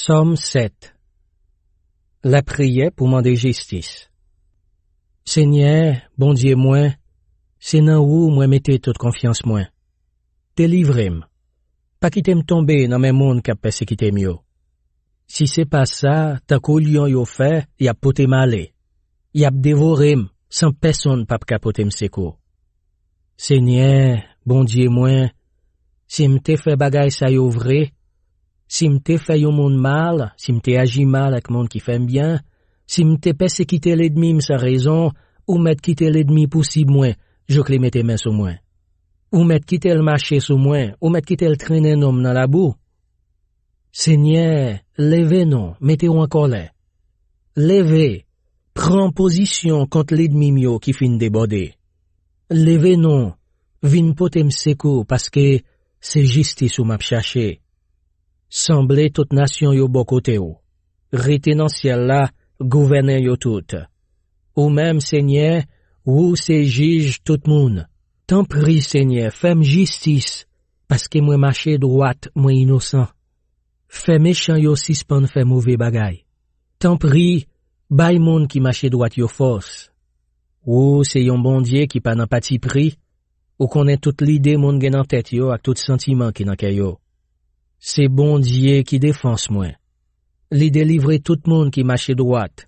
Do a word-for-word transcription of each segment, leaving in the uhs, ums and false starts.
Sòm sèt. Lapriyè pou mande jistis. Senyè, Bondye mwen, se nan ou mwen mete tout konfyans mwen. Delivre m. Pa kite m tonbe nan men moun k ap pèsekite m yo. Si se pa sa, tankou lyon yo fè, y ap pote m ale. Y ap devore m, san pèsonn p ap ka pote m sekou. Senyè, Bondye mwen, si m te fè bagay sa yo vre, si m te fè yon moun mal, si m te aji mal ak moun ki fè m byen, si m te pèsekite lènmi m san rezon, ou mèt kite lènmi pousib mwen, jouk li mete men sou mwen. Ou mèt kite l mache sou mwen, ou mèt kite l trennen non m nan labou. Senyè, leve non, mete w an kòlè. Leve, pran pozisyon kont lènmi m yo ki fin debòde. Leve non, vin pote m sekou, paske se jistis ou m ap chache. Sanble tout nasyon yo bò kote w. Rete nan syèl la, gouvène yo tout. Ou menm, Senyè, ou se jij tout moun. Tanpri, Senyè, fè m jistis, paske mwen mache dwat, mwen inosan. Fè mechan yo sispann fè move bagay. Tanpri, bay moun ki mache dwat yo fòs. Ou se yon Bondye ki pa nan patipri, ou konnen tout lide moun gen nan tèt yo ak tout santiman ki nan kè yo. Se Bondye ki defans mwen. Li delivre tout moun ki mache dwat.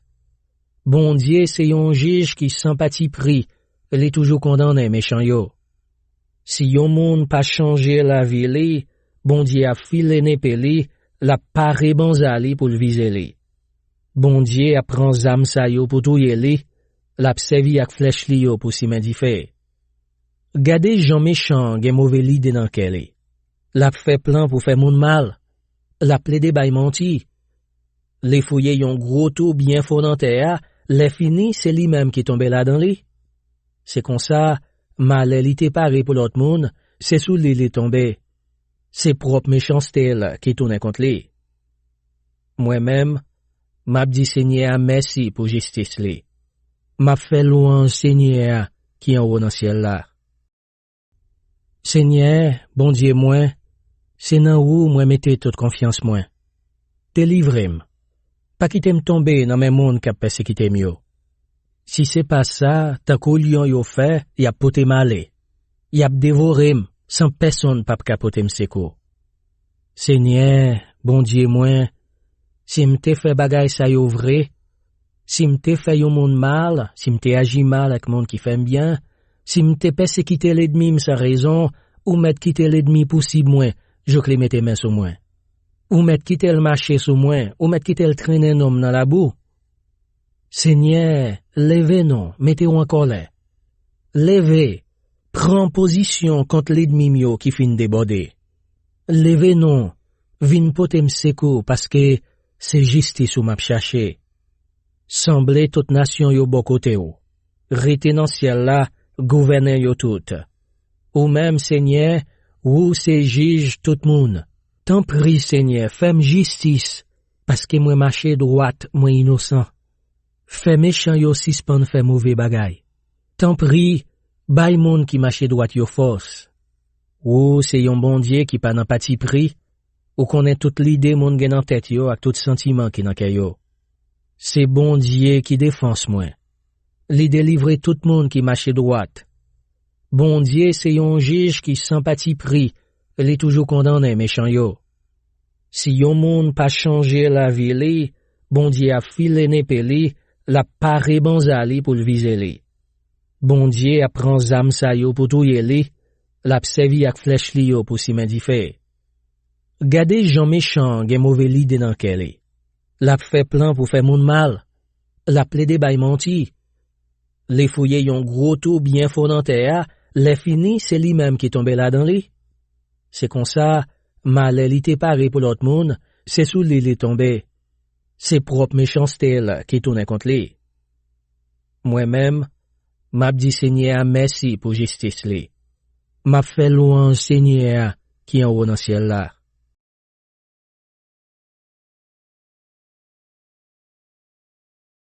Bondye se yon jij ki san patipri, li toujou kondannen mechan yo. Si yon moun pa chanje lavi li, Bondye ap file nepe li, l ap pare banza li pou l vize li. Bondye ap pran zam sa yo pou touye li, l ap sèvi ak flèch li yo pou simen dife. Gade jan mechan an gen move lide nan kè li. L ap fè plan pou fè moun mal. L ap plede bay manti. Li fouye yon gwo tou byen fon nan tè a, lè fini se li menm ki tonbe ladan li. Se konsa, malè li te pare pou lòt moun, se sou li li tonbe. Se pwòp mechanste l ki tounen kont li. Mwen menm, m ap di Senyè a mèsi pou jistis li. M ap fè lwanj Senyè a ki anwo nan syèl la. Senyè, Bondye mwen, se nan ou mwen mete tout konfyans mwen. Delivre m. Pa kite m tonbe nan men moun k ap pèsekite m yo. Si se pa sa, tankou lyon yo fè, y ap pote m ale. Y ap devore m, san pèsonn p ap ka pote m sekou. Senyè, Bondye mwen, si m te fè bagay sa yo vre, si m te fè yon moun mal, si m te aji mal ak moun ki fè m byen, si m te pèsekite lènmi m san rezon, ou mèt kite lènmi pousib mwen, jouk li mete men sou mwen. Ou mèt kite l mache sou mwen, ou mèt kite l trennen non m nan labou. Senyè, leve non, mete w an kòlè. Leve, pran pozisyon kont lènmi m yo ki fin debòde. Leve non, vin pote m sekou, paske se jistis ou m ap chache. Sanble tout nasyon yo bò kote w. Rete nan syèl la, gouvène yo tout. Ou menm, Senyè, ou se jij tout moun. Tanpri, Senyè, fè m jistis, paske mwen mache dwat, mwen inosan. Fè mechan yo sispann fè move bagay. Tanpri, bay moun ki mache dwat yo fòs. Ou se yon Bondye ki pa nan patipri, ou konnen tout lide moun gen nan tèt yo ak tout santiman ki nan kè yo. Se Bondye ki defans mwen. Li delivre tout moun ki mache dwat. Bondye se yon jij ki san patipri, li toujou kondannen mechan yo. Si yon moun pa chanje lavi li, Bondye ap file nepe li, l ap pare banza li pou l vize li. Bondye ap pran zam sa yo pou touye li, l ap sèvi ak flèch li yo pou simen dife. Gade jan mechan an gen move lide nan kè li. L ap fè plan pou fè moun mal. L ap plede bay manti. Li fouye yon gwo tou byen fon nan tè a, lè fini se li menm ki tonbe ladan li. Se konsa, malè li te pare pou lòt moun, se sou li li tonbe. Se pwòp mechanste l ki tounen kont li. Mwen menm, m ap di Senyè a mèsi pou jistis li. M ap fè lwanj Senyè a ki anwo nan syèl la.